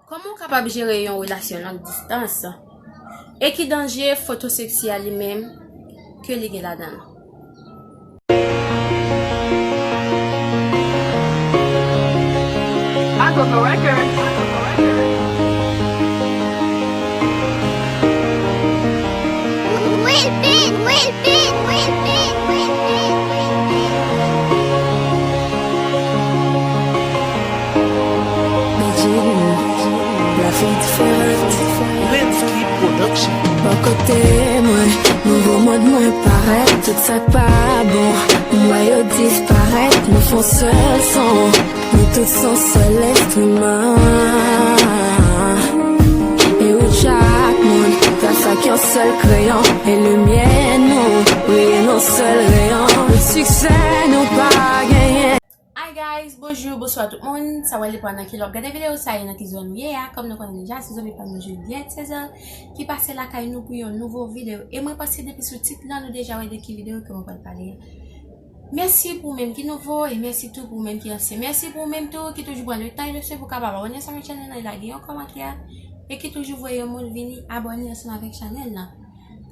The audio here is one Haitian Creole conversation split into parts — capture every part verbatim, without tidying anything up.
Kòman w kapab jere yon relasyon long distans? E ki danje foto seksi a li menm ke li gen ladan l? Bò kote mwen, nouvo mòd mwen parèt. Tout sa k pa bon, m wè yo disparèt. Nou fè yon sèl son, nou tout se yon sèl enstriman. E ou chak moun, tras ak yon sèl kreyon. E limyè nou briye nan sèl reyon. Tout siksè nou pa genyen. Hi guys, bonjou, bonswa tout moun. Sa w ale pran nan ki lè w ap gade videyo sa e nan ki zòn ou ye a. Kòm nou konnen deja, se zanmi pa nou Juliette César ki pase lakay nou pou yon nouvo videyo. E mwen panse depi sou tit lan nou deja wè de ki videyo ke mwen pral pale. Mèsi pou menm ki nouvo e mèsi tou pou menm ki ansyen. Mèsi pou menm tou ki toujou pran le tan e le swen pou kapab abòne ansanm ak chanèl lan e lage yon kòmantè e ki toujou voye yon moun vini abòne ansanm avèk chanèl lan.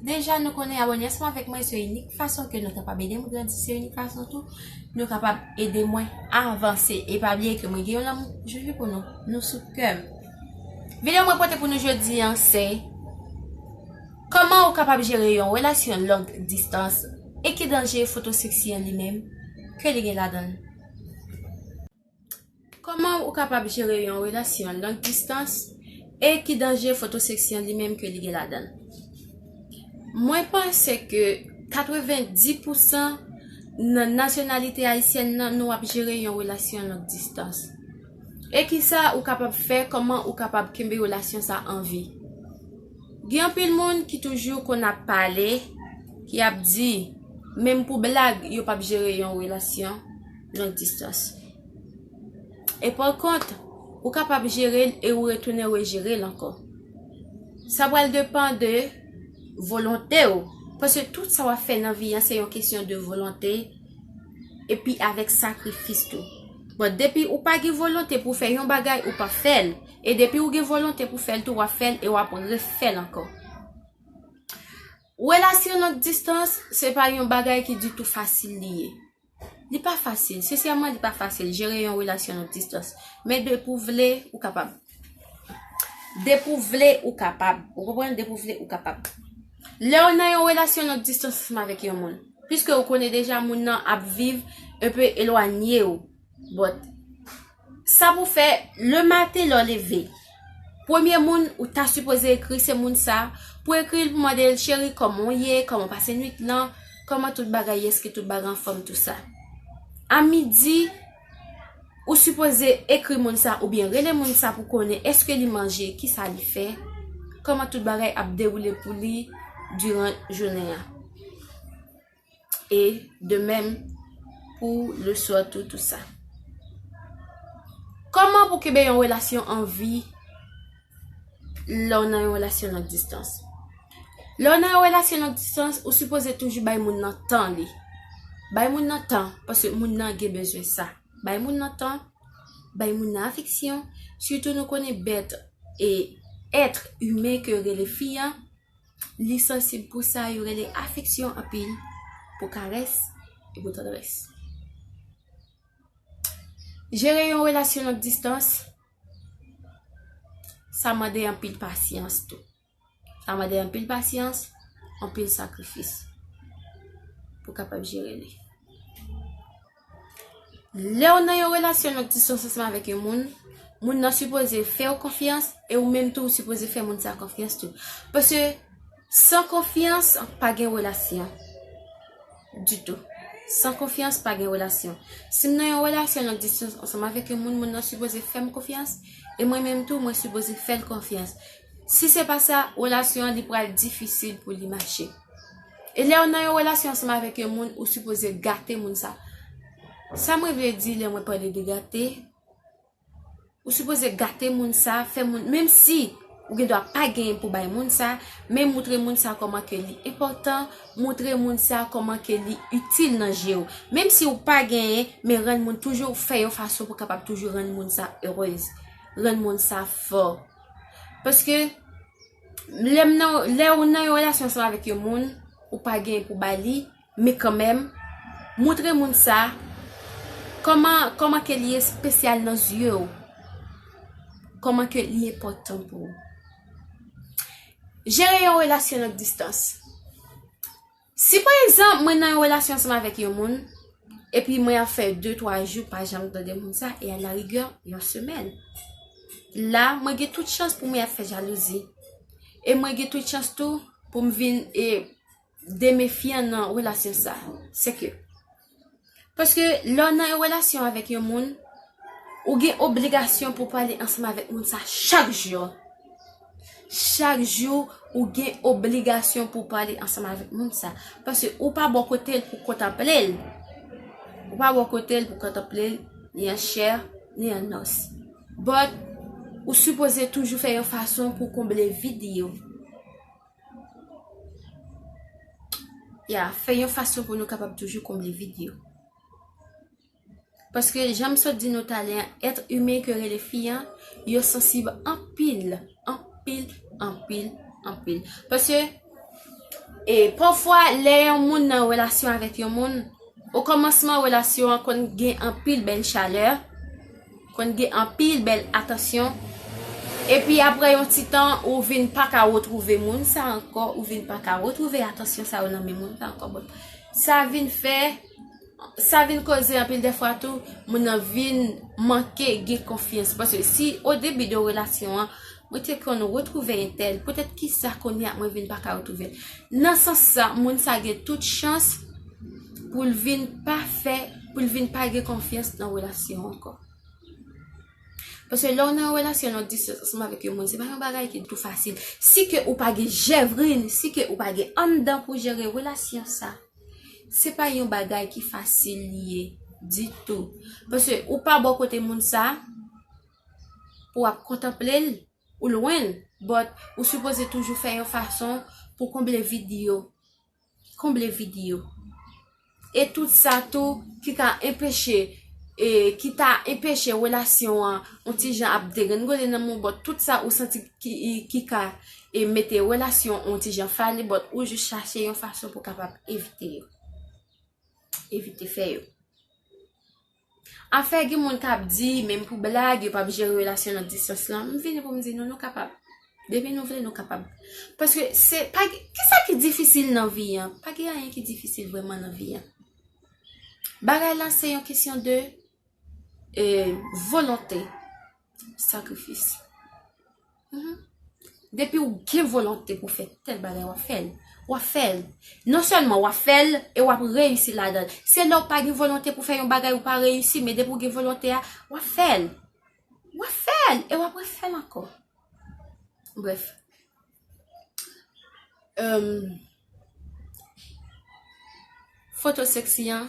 Deja nou konnen abòne ansanm avèk mwen se inik fason ke nou kapab ede m grandi, se inik fason tou nou kapab ede mwen avanse. E pa bliye ke mwen gen yon lanmou joli pou nou, nou sou kè m. Videyo mwen pote pou nou jodi an se kòman ou kapab jere yon relasyon long distans e ki danje foto seksi an li menm ke li gen ladan l. Kòman ou kapab jere yon relasyon long distans e ki danje foto seksi an li menm ke li gen ladan l? Mwen panse ke katrevenndis pousan nan nasyonalite ayisyèn nan nou ap jere yon relasyon long distans. E kisa ou kapab fè, kòman ou kapab kenbe relasyon sa an vi? Gen anpil moun ki toujou konn ap pale, ki ap di, menm pou blag, yo p ap jere yon relasyon long distans. E pa kont, ou kapab jere l e ou retounen rejere l ankò. Sa pral depann de volonte w, paske tout sa w ap fè nan vi an se yon kesyon de volonte epi avèk sakrifis tou. Bon, depi ou pa gen volonte pou fè yon bagay, ou p ap fè l. E depi ou gen volonte pou fè l tou, w ap fè l e w ap refè l ankò. Relasyon long distans, se pa yon bagay ki ditou fasil li ye. Li pa fasil, sensèman, li pa fasil jere yon relasyon long distans. Men depi w vle, ou kapab. Depi w vle, ou kapab. Ou konprann? Depi w vle, ou kapab. Lè w nan yon relasyon long distans ansanm avèk yon moun, piske ou konnen deja moun nan ap viv enpe elwanye w, but sa pou fè, le maten lè w leve, premye moun ou ta sipoze ekri se moun sa, pou ekri l, pou mande l, cheri, kòman w ye, kòman w pase nwit lan, kòman tout bagay ye, èske tout bagay anfòm, tou sa. A midi, ou sipoze ekri moun sa oubyen rele moun sa pou konnen èske li manje, kisa li fè, kòman tout bagay ap dewoule pou li diran jounen an. E de menm pou le swa tou, tou sa. Kòman pou kenbe yon relasyon an vi lè w nan yon relasyon long distans? Lè w nan yon relasyon long distans, ou sipoze toujou bay moun nan tan li. Bay moun nan tan, paske moun nan gen bezwen sa. Bay moun nan tan, bay moun nan afeksyon. Sitou nou konnen bèt e èt imen ke yo rele fi an, li sansib pou sa yo rele afeksyon anpil, pou karès e pou tandrès. Jere yon relasyon long distans, sa mande anpil pasyans tou. Sa mande anpil pasyans, anpil sakrifis pou kapab jere li. Lè w nan yon relasyon long distans ansanm avèk yon moun, moun nan sipoze fè w konfyans e ou menm tou ou sipoze fè moun sa konfyans tou. Paske san konfyans, pa gen relasyon ditou. San konfyans, pa gen relasyon. Si m nan yon relasyon long distans ansanm avèk yon moun, moun nan sipoze fè m konfyans e mwen menm tou, mwen sipoze fè l konfyans. Si se pa sa, relasyon an li pral difisil pou li mache. E lè w nan yon relasyon ansanm avèk yon moun, ou sipoze gate moun sa. Sa mwen vle di lè mwen pale de gate, ou sipoze gate moun sa, fè moun, menm si ou gen dwa pa genyen pou bay moun sa, men moutre moun sa kòman ke li enpòtan, moutre moun sa kòman ke li itil nan je w. Menm si ou pa genyen, men rann moun, toujou fè yon fason pou kapab toujou rann moun sa erez. rann moun sa fò. Paske lè m nan, lè ou nan yon relasyon ansanm avèk yon moun, ou pa gen pou ba li, men kanmenm, montre moun sa kòman, kòman ke li espesyal nan zye w, kòman ke li enpòtan pou ou. Jere yon relasyon nan distans. Si pa egzanp, mwen nan yon relasyon ansanm avèk yon moun, epi mwen ap fè de, twa jou pa janm tande moun sa, e a la rigè, yon semèn. La, mwen gen tout chans pou mwen ap fè jalouzi. E mwen gen tout chans tou pou m vin, e, demefyan nan relasyon sa. Se ke, paske lè w nan yon relasyon avèk yon moun, ou gen obligasyon pou pale ansanm avèk moun sa chak jou. Chak jou, ou gen obligasyon pou pale ansanm avèk moun sa. Paske ou pa bò kote l pou kontanple l. Ou pa bò kote l pou kontanple l, ni an chè, ni an nòs. But, ou sipoze toujou fè yon fason pou konble vid yo. Ya, fè yon fason pou nou kapab toujou konble vid yo. Paske, jan m sot di nou talè an, èt imen ke rele fi an, yo sansib anpil, anpil, anpil, anpil. Paske, e, pafwa, lè yon moun nan relasyon avèk yon moun, okòmansman relasyon an konn gen anpil bèl chalè, konn gen anpil bèl atansyon. Epi apre yon ti tan, ou vin pa ka retwouve moun sa ankò, ou vin pa ka retwouve atansyon sa yo nan men moun sa ankò. Bon, sa vin fè, sa vin koze anpil de fwa tou, moun nan vin manke gen konfyans. Paske si o debi de relasyon an, mwen te konn retwouve entèl, poutèt kisa kounye a mwen vin pa ka retwouve l? Nan sans sa, moun sa gen tout chans pou l vin pa fè, pou l vin pa gen konfyans nan relasyon an ankò. Paske lè w nan yon relasyon long distans ansanm avèk yon moun, se pa yon bagay ki ditou fasil. Si ke ou pa gen jèvrin, si ke ou pa gen anndan pou jere relasyon sa, se pa yon bagay ki fasil li ye ditou. Paske ou pa bò kote moun sa pou w ap kontanple l, ou lwen l, but ou sipoze toujou fè yon fason pou konble vid yo. Konble vid yo. E tout sa tou ki ka enpeche, e ki ta enpeche relasyon an yon ti jan ap degrengole nan men w, but tout sa ou santi ki, ki ka, e mete relasyon an yon ti jan fale, but ou jis chache yon fason pou kapab evite yo. Evite fè yo. Afè gen moun k ap di, menm pou blag, yo p ap jere relasyon nan distans lan. M vini pou m di nou, nou kapab. Depi nou vle, nou kapab. Paske se pa, kisa ki difisil nan vi an? Pa gen anyen ki difisil vrèman nan vi an. Bagay lan se yon kesyon de, e, volonte, sakrifis. Mhm. Depi w gen volonte pou fè tèl bagay, w ap fè l. W ap fè l. Non sèlman w ap fè l, e w ap reyisi ladan l. Se lè w pa gen volonte pou fè yon bagay, ou pa reyisi, men depi w gen volonte a, w ap fè l. W ap fè l, e w ap refè l ankò. Brèf. Em, foto seksi an,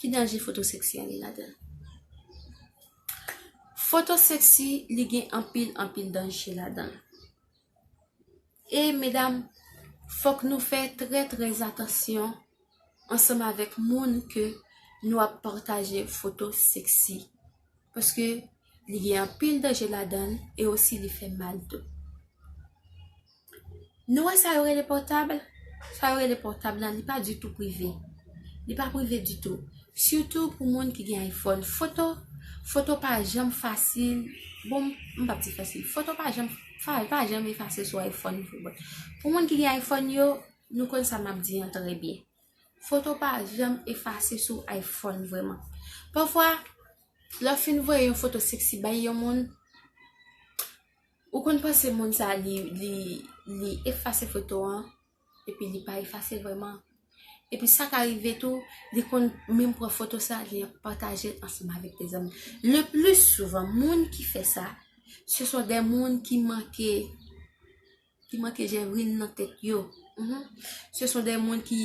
ki danje foto seksi an gen ladan l? Foto seksi, li gen anpil, anpil danje ladan l. E medam, fòk nou fè trè, trè atansyon ansanm avèk moun ke nou ap pataje foto seksi. Paske li gen anpil danje ladan l e osi li fè mal tou. Nou wè sa yo rele pòtab? Sa yo rele pòtab lan, li pa ditou prive. Li pa prive ditou. Sitou pou moun ki gen iPhone. Foto, foto pa janm fasil. Bon, m p ap di fasil. Foto pa janm, pa, pa janm efase sou iPhone. Bon. Pou moun ki gen iPhone yo, nou konn sa m ap di an trè byen. Foto pa janm efase sou iPhone vrèman. Pafwa, lè w fin voye yon foto seksi bay yon moun, ou konn panse moun sa li, li, li efase foto an, epi li pa efase l vrèman. Epi sa ka rive tou, li konn menm pran foto sa, li ap pataje l ansanm avèk de zanmi. Le pli souvan, moun ki fè sa, se son de moun ki manke, ki manke jèvrin nan tèt yo. Mhm. Se son de moun ki,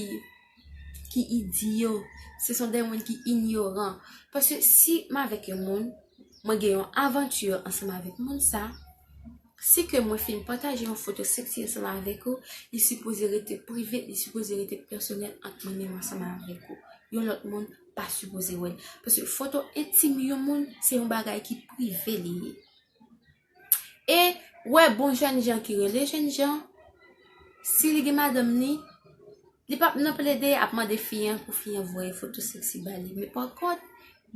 ki idyo. Se son de moun ki inyoran. Paske si m avèk yon moun, mwen gen yon avanti ansanm avèk moun sa, si ke mwen fin pataje yon foto seksi ansanm avèk ou, li sipoze rete prive, li sipoze rete pèsonèl ant mwen menm ansanm avèk ou. Yon lòt moun pa sipoze wè l. Paske foto entim yon moun, se yon bagay ki prive li ye. E, wè, bon jèn jan ki rele jèn jan, si li gen madanm li, li p ap nan plede ap mande fi an pou fi an voye foto seksi ba li. Men pa kont,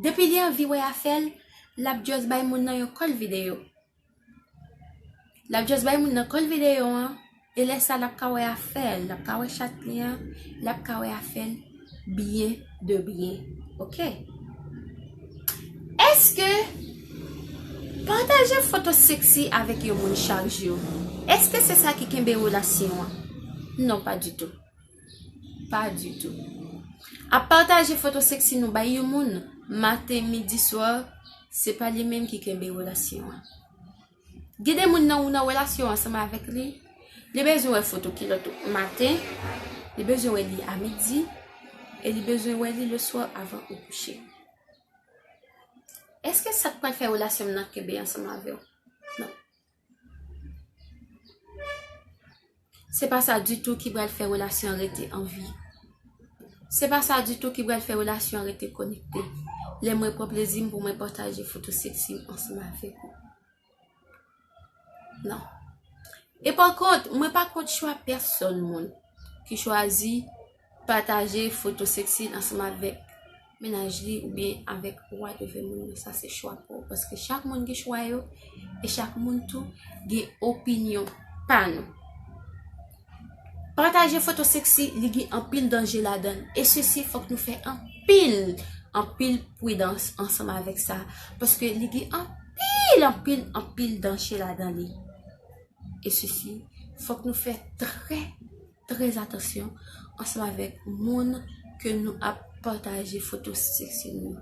depi li anvi wè afè l, l ap just bay moun nan yon kòl videyo. L ap just bay moun nan kòl videyo an, e lè sa l ap ka wè afè l, l ap ka wè chat li an, l ap ka wè afè l byen de byen. Oke? Èske pataje foto seksi avèk yon moun chak jou, èske se sa ki kenbe relasyon an? Non, pa ditou. Pa ditou. Ap pataje foto seksi nou bay yon moun, maten, midi, swa, se pa li menm ki kenbe relasyon an. Gen de moun nan ou nan relasyon ansanm avèk li, li bezwen wè foto kilòt ou maten, li bezwen wè li a midi, e li bezwen wè li leswa avan ou kouche. Èske sa k pral fè relasyon m nan kenbe ansanm avè w? Non. Se pa sa ditou ki pral fè relasyon an rete an vi. Se pa sa ditou ki pral fè relasyon an rete konekte. Lè mwen pran plezi m pou mwen pataje foto seksi m ansanm avèk ou. Non. E pa kont, mwen pa kont chwa pèsòn moun ki chwazi pataje foto seksi l ansanm avèk mennaj li oubyen avèk whatever moun nan. Sa se chwa pa w. Paske chak moun gen chwa yo, e chak moun tou gen opinyon pa nou. Pataje foto seksi, li gen anpil danje ladan l. E sesi, fòk nou fè anpil, anpil pridans ansanm avèk sa. Paske li gen anpil, anpil, anpil danje ladan li. E sesi, fòk nou fè trè, trè atansyon ansanm avèk moun ke nou ap pataje foto seksi nou yo.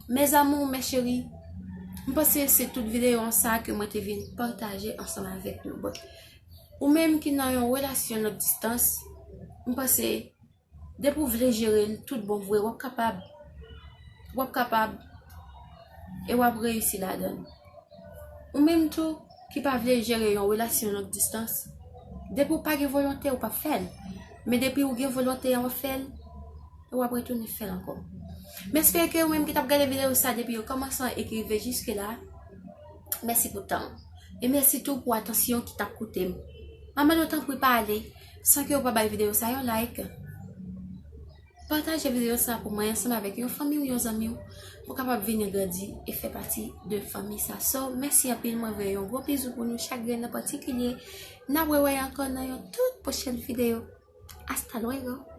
Mes amours, mes chéris, m panse se tout videyo an sa ke mwen te vin pataje ansanm avèk nou. Bon, ou menm ki nan yon relasyon long distans, m panse depi w vle jere l tout bon vre, w ap kapab. W ap kapab. E w ap reyisi ladan l. Ou menm tou ki pa vle jere yon relasyon long distans, depi w pa gen volonte, ou p ap fè l. Men depi w gen volonte an, w ap fè l, e w ap retounen fè l ankò. M espere ke ou menm ki t ap gade videyo sa depi okòmansman e ki rive jiske la, mèsi pou tan w. E mèsi tou pou atansyon ki t ap koute m. M ap mande w tanpri pa ale san ke w pa bay videyo sa yon like. Pataje videyo sa pou mwen ansanm avèk yon fanmi w, yon zanmi w, pou kapab vini grandi e fè pati de fanmi sa. So, mèsi anpil, mwen voye yon gwo bizou pou nou chak grenn an patikilye. N ap rewè ankò nan yon tout pwochèn videyo. Hasta luego!